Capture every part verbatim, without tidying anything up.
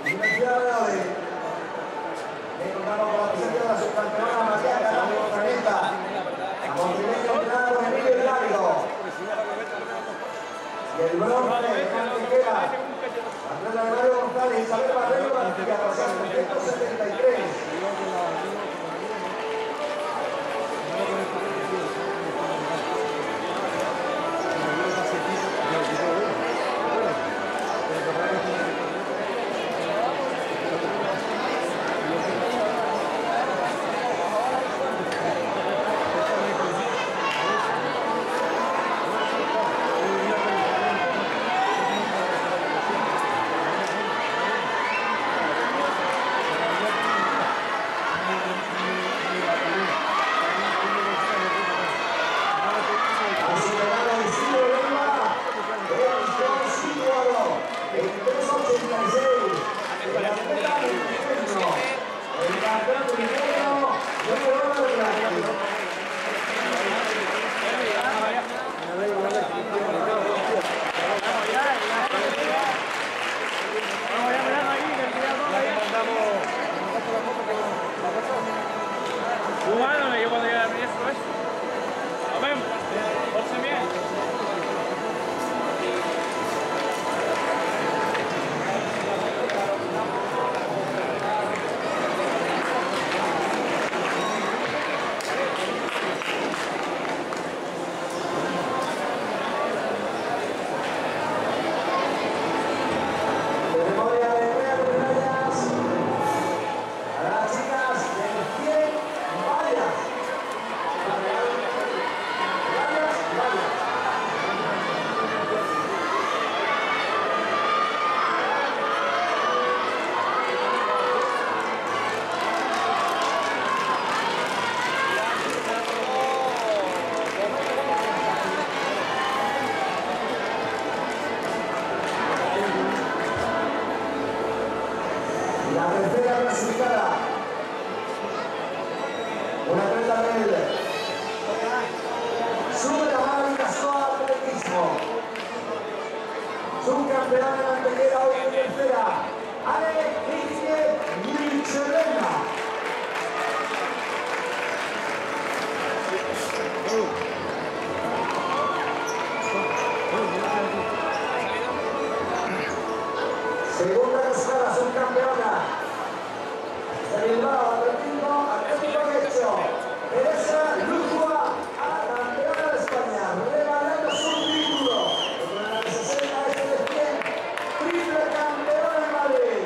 Universidad de Valladolid. Contamos con la presencia de la subcampeona María Carazo Zaneta, la motrileña entrenada por Emilio Hidalgo. Y el bronce en antequera, atleta de Mario González, Isabel Barreiro García, pasando ciento setenta y tres. Bueno, yo podría abrir esto, ¿eh? Amén. José Miguel. Ceremonia de entrega de medallas a las chicas del cien vallas. Vallas, vallas. La tercera clasificada, una atleta del Sube la Mara y Cascoa Atletismo. Subcampeona en Antequera, hoy en tercera. Ale Michelena. Segunda cascada, subcampeona. De Bilbao, atletismo, Atlético Guecho. Teresa Luzua, a la campeona de España, revalando su título. Con la de sesenta, este de cien, triple campeona en Madrid.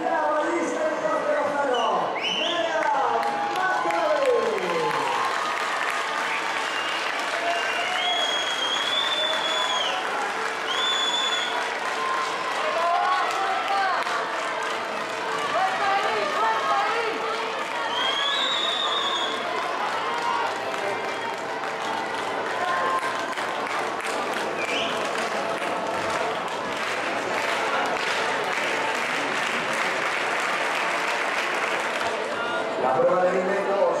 La Ballista y Jorge Lozano, Nerea Macabí. La prueba de mil metros,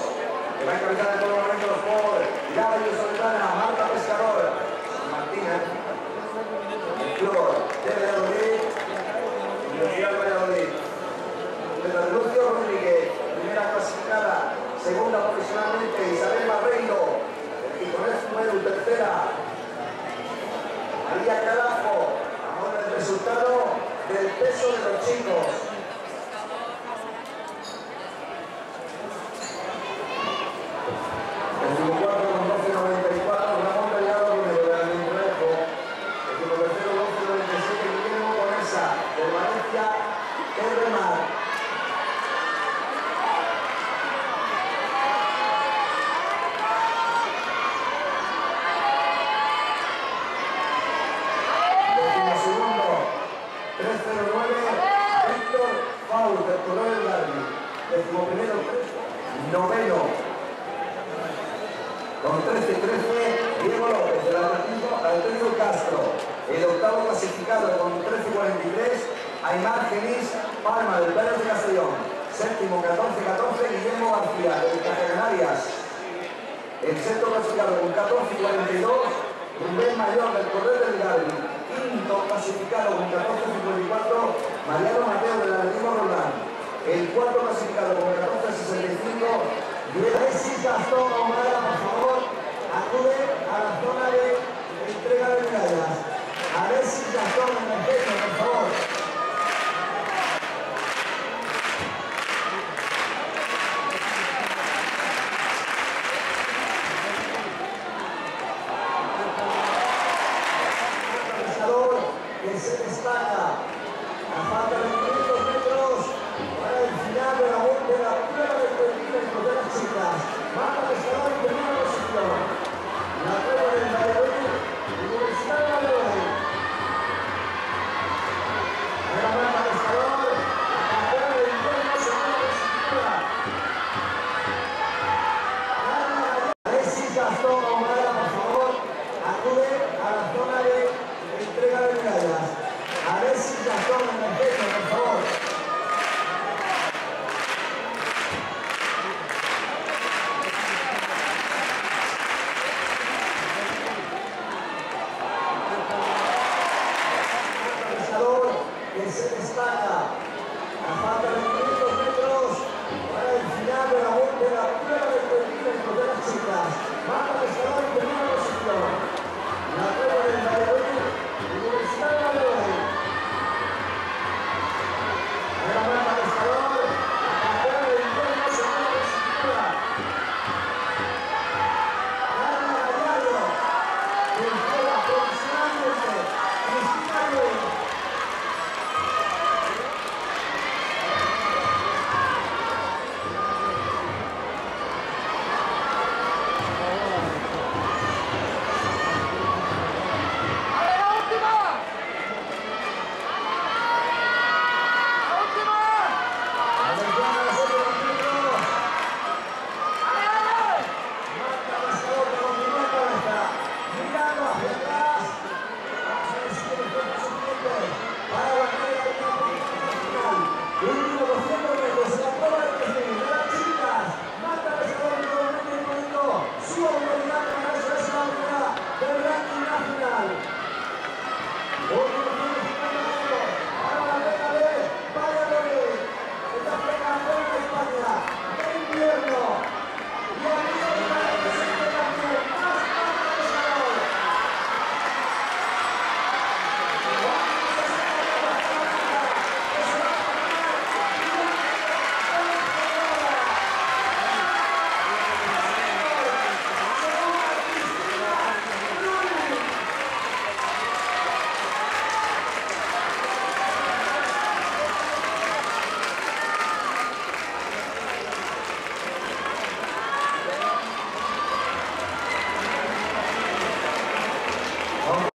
que va encabezada en todos los momentos por la vallisoletana Marta Pescador, Martina, Flor de Valladolid, Universidad de Valladolid. Lucio Rodríguez, primera clasificada, segunda provisionalmente, Isabel Barreiro, el Gijonés número tercera, María Carazo, a modo del resultado del peso de los chicos. Decimocuarto con doce noventa y cuatro, Ramón Delgado Romero de Almendralejo. Decimotercero, doce noventa y siete, Guillermo Conesa de Valencia, R. Mar. Decimosegundo, tres cero nueve, Víctor Faust, del Correo del Garbi. Decimoprimero, tres, noveno. Con trece trece, Diego López, del Atlético, Atlético Castro. El octavo clasificado con trece cuarenta y tres, Aymar Genís Palma, del Perros de Castellón. Séptimo, catorce catorce, Guillermo García, del Caja Canarias. El sexto clasificado con catorce cuarenta y dos, Rubén Mayor, del Correo del Garbi. Quinto, Clasificado con catorce cincuenta y cuatro, Mariano Mateo de la Lengua Roldán. El cuarto clasificado con catorce sesenta y cinco, Alexis Gastón Ahumada, por favor, acude a la